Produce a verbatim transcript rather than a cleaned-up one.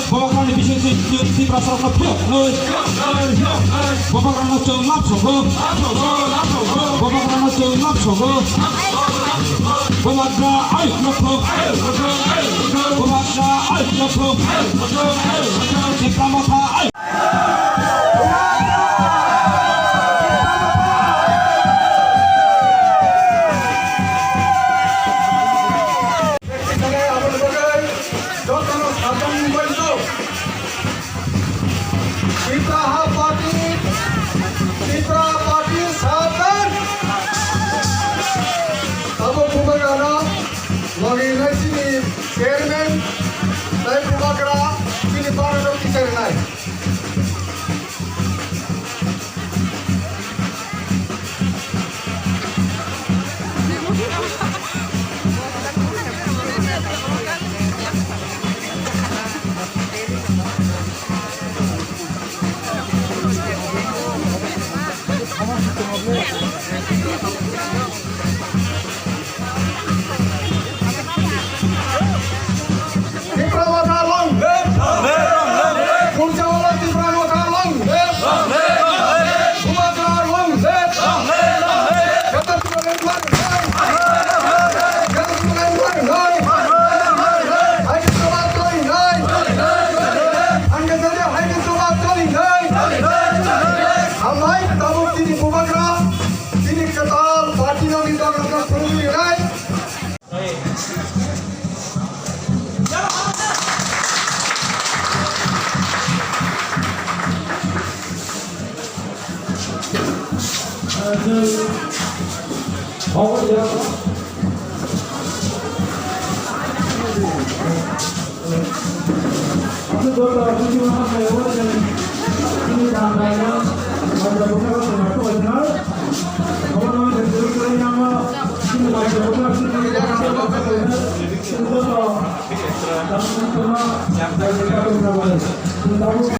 Bubagrani bising si Tiprasarokno phiyoknwi. Bubagrano chwng lab sogo. Bubagrano chwng lab sogo. Bubagra ayuk nokho. Bubagra ayuk nokho. Tipra Motha ayuk. Jotono sajakni bagwi Tipra ha party, Tipra party sajan. Abo Bubagrano logi nai chini chairman, tai Bubagra chini barano kichari nai. Tipra Motha long live! Purjawala Tipra Motha long live! Bubagra long live! Jata Tipra long live! Jata Tipra long live! Hai Tipra long live! Ang kajari hai Tipra long live! Hambai tabuk tini Bubagra, tini kwtal party no ni dog rok no phunugwi rinai.